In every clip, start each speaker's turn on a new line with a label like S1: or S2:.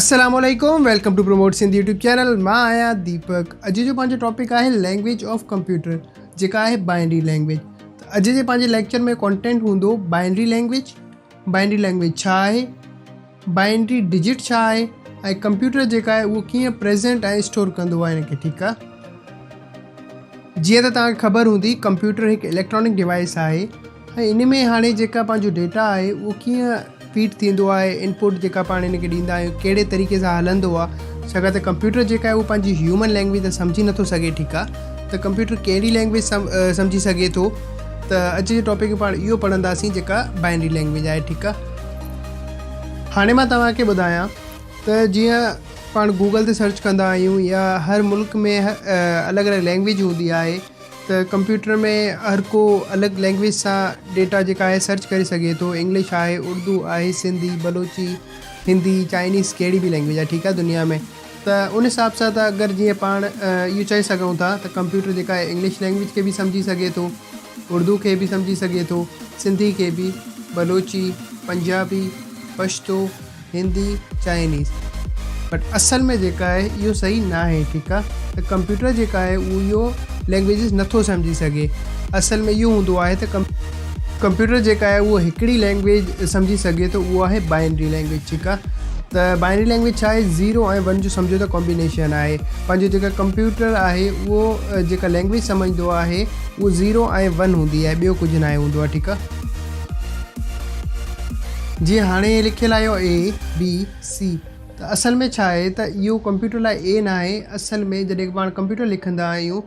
S1: السلام عليڪم welcome to promote Sindh YouTube channel مان آهيان ديپڪ اڄ جو پنهنجو ٽاپڪ آهي لينگويج آف ڪمپيوٽر جيڪا آهي بائنري لينگويج ته اڄ جي پنهنجي ليڪچر ۾ ڪانٽينٽ هوندو بائنري لينگويج بائنري لينگويج ڇا آهي بائنري ڊجٽ ڇا آهي ۽ ڪمپيوٽر جيڪا آهي اهو ڪيئن پريزنٽ ۽ اسٽور ڪندو آهي ان کي ٺيڪ آهي جيئن ته توهان کي خبر هوندي ڪمپيوٽر هڪ اليڪٽرانڪ ڊوائس آهي ۽ ان ۾ هاڻي جيڪا پنهنجو ڊيٽا آهي اهو ڪيئن فيڊ ٿيندو آهي انپوٽ جيڪا پاڻ ان کي ڏيندا آهيون ڪهڙي طريقي سان هلندو آهي ڇاڪاڻ ته ڪمپيوٽر جيڪا آهي اهو پنهنجي هيومن لينگويج ته سمجهي نٿو سگهي ٺيڪ آهي ته ڪمپيوٽر ڪهڙي لينگويج سمجهي سگهي ٿو ته اڄ جي ٽاپڪ ۾ پاڻ اهو پڙهنداسين جيڪا بائنري لينگويج آهي ٺيڪ آهي هاڻي مان توهان کي ٻڌايان ته جيئن پاڻ گوگل تي سرچ ڪندا آهيون يا هر ملڪ ۾ الڳ الڳ لينگويج هوندي آهي ته ڪمپيوٽر ۾ هر ڪو الڳ لينگويج سان ڊيٽا جيڪا آهي سرچ ڪري سگهي ٿو انگلش آهي اردو آهي سنڌي بلوچي هندي چائنيز ڪهڙي به لينگويج آهي ٺيڪ آهي دنيا ۾ ته ان حساب سان ته اگر جيئن پاڻ اهو چئي سگهون ٿا ته ڪمپيوٽر جيڪا آهي انگلش لينگويج کي به سمجهي سگهي ٿو اردو کي به سمجهي سگهي ٿو سنڌي کي به بلوچي پنجابي پشتو هندي چائنيز بٽ اصل ۾ جيڪا آهي اهو صحيح ناهي ٺيڪ آهي ته ڪمپيوٽر جيڪا آهي اهو اهو لينگويجز نٿو سمجهي سگهي اصل ۾ اهو هوندو آهي ته ڪمپيوٽر جيڪا آهي اهو هڪڙي لينگويج سمجهي سگهي ٿو اهو آهي بائنري لينگويج ٺيڪ آهي ته بائنري لينگويج ڇا آهي زيرو ۽ ون جو سمجهو ته ڪمبينيشن آهي پنهنجو جيڪا ڪمپيوٽر آهي اهو جيڪا لينگويج سمجهندو آهي اهو زيرو ۽ ون هوندي آهي ٻيو ڪجهه ناهي هوندو آهي ٺيڪ آهي جيئن هاڻي لکيل آيو اي بي سي ته اصل ۾ ڇا آهي ته اهو ڪمپيوٽر لاء اي ناهي اصل ۾ جڏهن پاڻ ڪمپيوٽر لکندا آهيون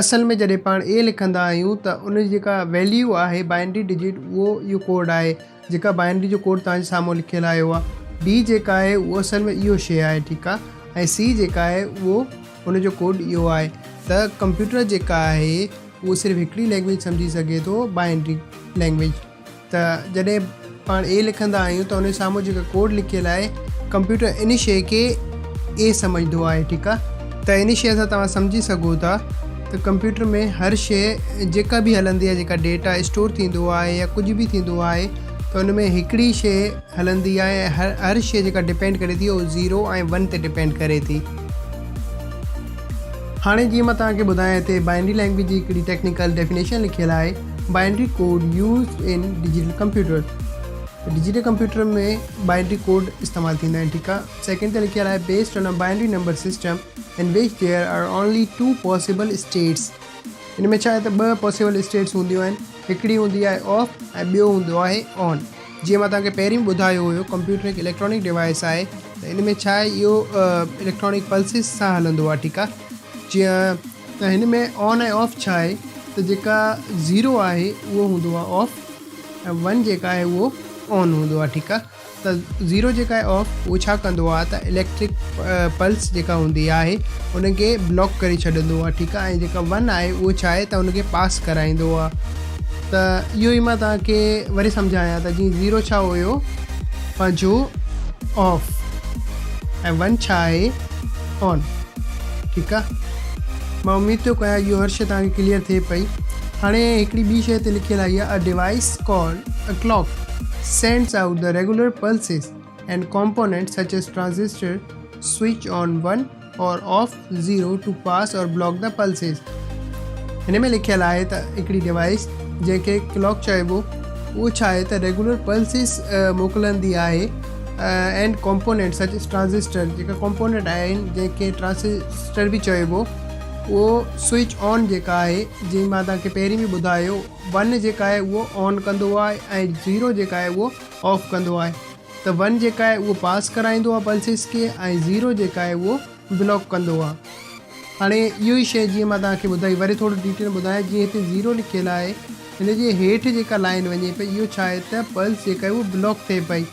S1: اصل ۾ جڏهن پاڻ اي لکندا آهيون ته ان جي جيڪا ويليو آهي بائنري ڊجٽ اهو اهو ڪوڊ آهي جيڪا بائنري جو ڪوڊ توهان جي سامهون لکيل آيو آهي بي جيڪا آهي اهو اصل ۾ اهو شي آهي ٺيڪ آهي ۽ سي جيڪا آهي اهو ان جو ڪوڊ اهو آهي ته ڪمپيوٽر جيڪا آهي اهو صرف هڪڙي لينگويج سمجهي سگهي ٿو بائنري لينگويج ته جڏهن پاڻ اي لکندا آهيون ته ان جي سامهون جيڪا ڪوڊ لکيل آهي ڪمپيوٽر ان شيء کي اي سمجهندو آهي ٺيڪ آهي ته ان شيء سان توهان سمجهي سگهو ٿا ته ڪمپيوٽر ۾ هر شيء جيڪا به هلندي آهي جيڪا ڊيٽا اسٽور ٿيندو آهي يا ڪجهه به ٿيندو آهي ته ان ۾ هڪڙي شيء هلندي آهي ۽ هر شيء جيڪا ڊپينڊ ڪري ٿي اهو زيرو ۽ ون تي ڊپينڊ ڪري ٿي. هاڻي جيئن مان توهان کي ٻڌايان هتي بائنري لينگويج جي هڪڙي ٽيڪنيڪل ڊيفينيشن لکيل آهي binary code used in digital computer ته ڊجيٽل ڪمپيوٽر ۾ بائنري ڪوڊ استعمال ٿيندا آهن ٺيڪ آهي سيڪنڊ تي لکيل آهي based on a binary number system in which there are only two possible states ان ۾ ڇا آهي ته ٻه پاسيبل اسٽيٽس هونديون آهن هڪڙي هوندي آهي آف ۽ ٻيو هوندو آهي آن جيئن مان توهان کي پهرين به ٻڌايو هيو ڪمپيوٽر هڪ اليڪٽرانڪ ڊوائس آهي ته ان ۾ ڇا آهي اهو اليڪٽرانڪ پلسز سان هلندو آهي ٺيڪ آهي جيئن ته هن ۾ آن ۽ آف ڇا آهي ته جيڪا زيرو آهي اهو هوندو آهي آف ۽ ون جيڪا آهي اهو آن هوندو آهي ٺيڪ آهي ته زيرو جيڪا آهي آف اهو ڇا ڪندو آهي ته اليڪٽرڪ پلس جيڪا هوندي آهي ان کي بلاڪ ڪري ڇڏندو آهي ٺيڪ آهي ۽ جيڪا ون آهي اهو ڇا آهي ته ان کي پاس ڪرائيندو آهي ته اهو ئي مان توهان کي وري سمجهايان ته جيئن زيرو ڇا هيو پنهنجو آف ۽ ون ڇا آهي آن ٺيڪ آهي مان اميد ٿو ڪيان اهو هر شي توهان کي ڪليئر ٿئي پئي هاڻي هڪڙي ٻي شي هتي لکيل آئي آهي a device called a clock sends out the regular pulses and components such as transistor switch on one or off zero to pass or block the pulses هن ۾ لکيل آهي ته هڪڙي ڊوائيس جنهن کي ڪلاڪ چئبو اهو ڇا آهي ته ريگولر پلسز موڪلندي آهي اينڊ ڪمپونينٽ سچ از ٽرانزسٽر جيڪا ڪمپونينٽ آهن جنهن کي ٽرانزسٽر به چئبو اهو سوئچ آن جيڪا آهي جنهن مان توهان کي پهرين به ٻڌايو ون جيڪا آهي اهو آن ڪندو آهي ۽ زيرو جيڪا آهي اهو آف ڪندو آهي ته ون جيڪا آهي اهو پاس ڪرائيندو آهي پلسز کي ۽ زيرو جيڪا آهي اهو بلاڪ ڪندو آهي. هاڻي اهو ئي شيء جيئن مان توهان کي ٻڌائي وري ٿورو ڊيٽيل ۾ ٻڌايان جيئن هتي زيرو لکيل آهي هن جي هيٺ جيڪا لائين وڃي پئي اهو ڇا آهي ته پلس جيڪا آهي اهو بلاڪ ٿئي پئي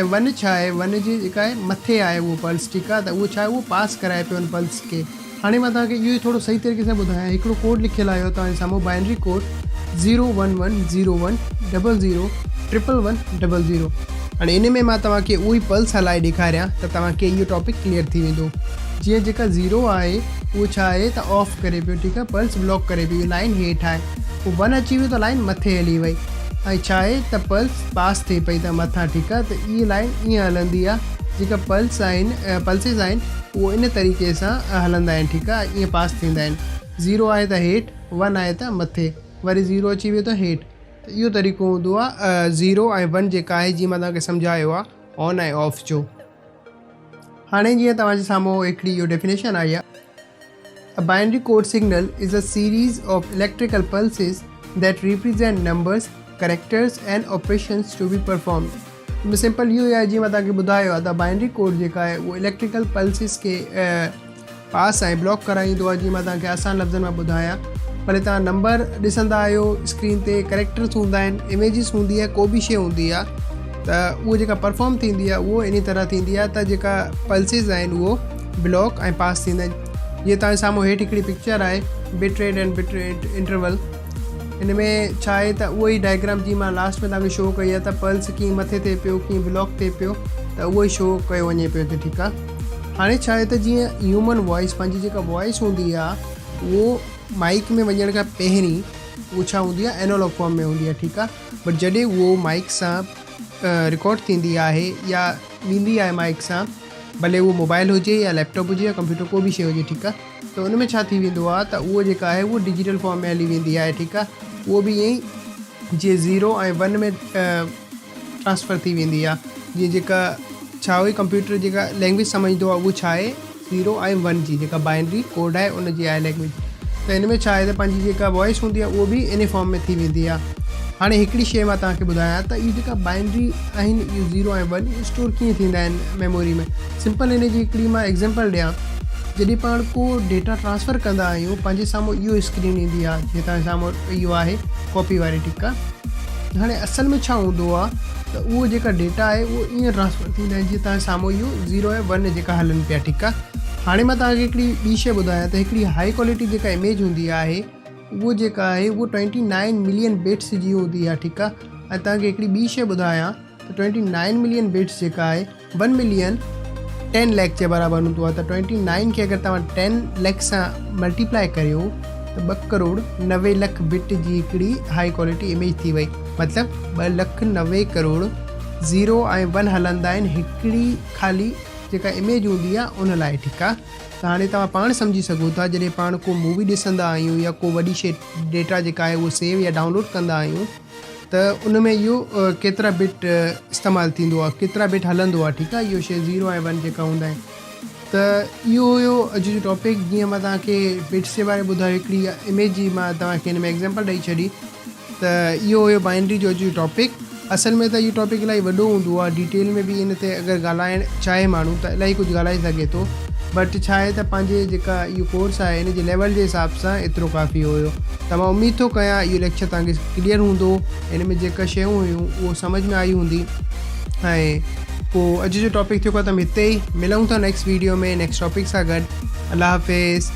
S1: ۽ ون ڇا آهي ون جي جيڪا آهي مٿي آهي اهو پلس ٺيڪ آهي ته اهو ڇا آهي اهو پاس ڪرائي پيو ان پلس کي. هاڻي مان توهان کي اهو ئي ٿورو صحيح طريقي سان ٻڌايان هڪڙو ڪوڊ لکيل آيو آهي توهان جي سامهون binary code zero one one zero one double zero triple one double zero هاڻي ان ۾ مان توهان کي اهو ئي پلس هلائي ڏيکاريان ته توهان کي اهو ٽاپڪ ڪليئر ٿي ويندو جيئن جيڪا زيرو آهي اهو ڇا آهي ته آف ڪري پيو ٺيڪ آهي پلس بلاڪ ڪري پيو اهو لائين هيٺ آهي پوء ون اچي ويو ته لائين مٿي هلي وئي ۽ ڇا آهي ته پلس پاس ٿئي پئي ته مٿان ٺيڪ آهي ته اهي لائين ائين هلندي آهي. جيڪا پلس آهن پلسز آهن اهو ان طريقي سان هلندا آهن ٺيڪ آهي ائين پاس ٿيندا آهن زيرو آهي ته هيٺ ون آهي ته مٿي وري زيرو اچي ويو ته هيٺ ته اهو طريقو هوندو آهي زيرو ۽ ون جيڪا آهي جيئن مان توهان کي سمجهايو آهي آن ۽ آف جو. هاڻي جيئن توهان جي سامهون هڪڙي اهو ڊيفينيشن آئي آهي A binary code signal is a series of electrical pulses that represent numbers, characters and operations to be performed. ۾ Simple اهو ئي آهي جيئن مان توهان کي ٻڌايو آهي ته بائنري ڪوڊ جيڪا آهي اهو اليڪٽريڪل پلسز کي پاس ۽ بلاڪ ڪرائيندو آهي جيئن مان توهان کي آسان لفظن مان ٻڌايان ڀلي توهان نمبر ڏسندا آهيو اسڪرين تي ڪريڪٽرس هوندا آهن اميجز هوندي آهي ڪو به شي هوندي آهي ته اهو جيڪا پرفارم ٿيندي آهي اهو انهي طرح ٿيندي آهي ته جيڪا پلسز آهن اهو بلاڪ ۽ پاس ٿيندا آهن جيئن توهان جي سامهون هيٺ هڪڙي پڪچر آهي bit rate ۽ bit rate interval ان ۾ ڇا آهي ته اهو ئي ڊائگرام جيئن مان لاسٽ ۾ توهان کي شو ڪئي آهي ته پلس ڪيئن مٿي ٿئي پيو ڪيئن بلاڪ ٿئي پيو ته اهو ئي شو ڪيو وڃي پيو هتي ٺيڪ آهي هاڻي ڇا آهي ته جيئن هيومن وائس پنهنجي جيڪا وائس هوندي آهي اهو مائڪ ۾ وڃڻ کان پهرين اهو ڇا هوندي آهي اينالاگ فارم ۾ هوندي آهي ٺيڪ آهي بٽ جڏهن اهو مائڪ سان رڪارڊ ٿيندي آهي يا ويندي آهي مائڪ سان ڀلي اهو موبائل هجي يا ليپ ٽاپ هجي يا ڪمپيوٽر ڪو به شي هجي ٺيڪ آهي ته ان ۾ ڇا ٿي ويندو آهي ته اهو جيڪا آهي اهو ڊجيٽل فارم ۾ هلي ويندي آهي ٺيڪ آهي اهو به ائين ئي جيئن زيرو ۽ ون ۾ ٽرانسفر ٿي ويندي آ جيئن جيڪا ڇا هئي ڪمپيوٽر جيڪا لينگويج سمجهندو آ اهو ڇا آهي زيرو ۽ ون جي جيڪا بائنري ڪوڊ آهي ان جي آهي لينگويج ته ان ۾ ڇا آهي ته پنهنجي جيڪا وائس هوندي آ اهو به ان فارم ۾ ٿي ويندي آ هاڻي هڪڙي شيء مان توهان کي ٻڌايان ته اهي جيڪا بائنري آهن اهي زيرو ۽ ون اهي اسٽور ڪيئن ٿيندا آهن ميموري ۾ سمپل ان جي هڪڙي مان ايگزامپل ڏيان جڏهن پاڻ ڪو ڊيٽا ٽرانسفر ڪندا آهيون پنهنجي سامهون اهو اسڪرين ايندي آ جيئن توهان جي سامهون اهو آهي ڪاپي واري ٺيڪ آ هاڻي اصل ۾ ڇا هوندو آ ته اهو جيڪا ڊيٽا آهي اهو ائين ٽرانسفر ٿيندا آهن جيئن توهان سامهون اهو زيرو ۽ ون جيڪا هلن پيا ٺيڪ آ هاڻي مان توهان کي هڪڙي ٻي شي ٻڌايان ته هڪڙي هائي ڪوالٽي جيڪا اميج هوندي آهي اهو جيڪا آهي اهو ٽوئنٽي نائن ملين بٽس جي هوندي آ ٺيڪ آ ۽ توهان کي هڪڙي ٻي شي ٻڌايان ته ٽوئنٽي نائن ملين بٽس جيڪا آهي ون ملين ٽين ليک جي برابر هوندو آهي ته ٽوئنٽي نائن کي اگر توهان ٽين ليک سان ملٽيپلائي ڪريو ته ٻه ڪروڙ 90 لک بٽ جي هڪڙي هائي ڪوالٽي اميج ٿي وئي مطلب ٻه لک 90 ڪروڙ زيرو ۽ ون هلندا آهن هڪڙي خالي جيڪا اميج هوندي آهي ان لاء ٺيڪ آهي ته هاڻي توهان پاڻ سمجهي سگهو ٿا جڏهن پاڻ ڪو مووي ڏسندا آهيون يا ڪو وڏي شي ڊيٽا جيڪا آهي اهو سيو يا ڊائونلوڊ ڪندا آهيون ته ان ۾ اهو ڪيترا بٽ استعمال ٿيندو آهي ڪيترا بٽ هلندو آهي ٺيڪ آهي اهو شي زيرو ۽ ون جيڪا هوندا آهن ته اهو هيو اڄ جو ٽاپڪ جيئن مان توهان کي بٽس جي باري ٻڌايو هڪڙي اميج جي مان توهان کي هن ۾ ايگزامپل ڏئي ڇڏي ته اهو هيو بائنري جو اڄ جو ٽاپڪ اصل ۾ ته اهو ٽاپڪ الاهي وڏو هوندو آهي ڊيٽيل ۾ به ان تي اگر ڳالهائڻ چاهي ماڻهو ته الاهي ڪجهه ڳالهائي سگهي ٿو بٽ ڇا آهي ته پنهنجي جيڪا اهو ڪورس آهي ان جي ليول جي حساب سان ايترو ڪافي هيو ته مان اميد ٿو ڪيان اهو ليڪچر توهان کي ڪليئر هوندو ان ۾ جيڪا شيون هيون اهو سمجهه ۾ آئي هوندي ۽ پوء اڄ جو ٽاپڪ ٿيو ختم هتي ئي ملون ٿا نيڪسٽ ويڊيو ۾ نيڪسٽ ٽاپڪ سان گڏ الله حافظ.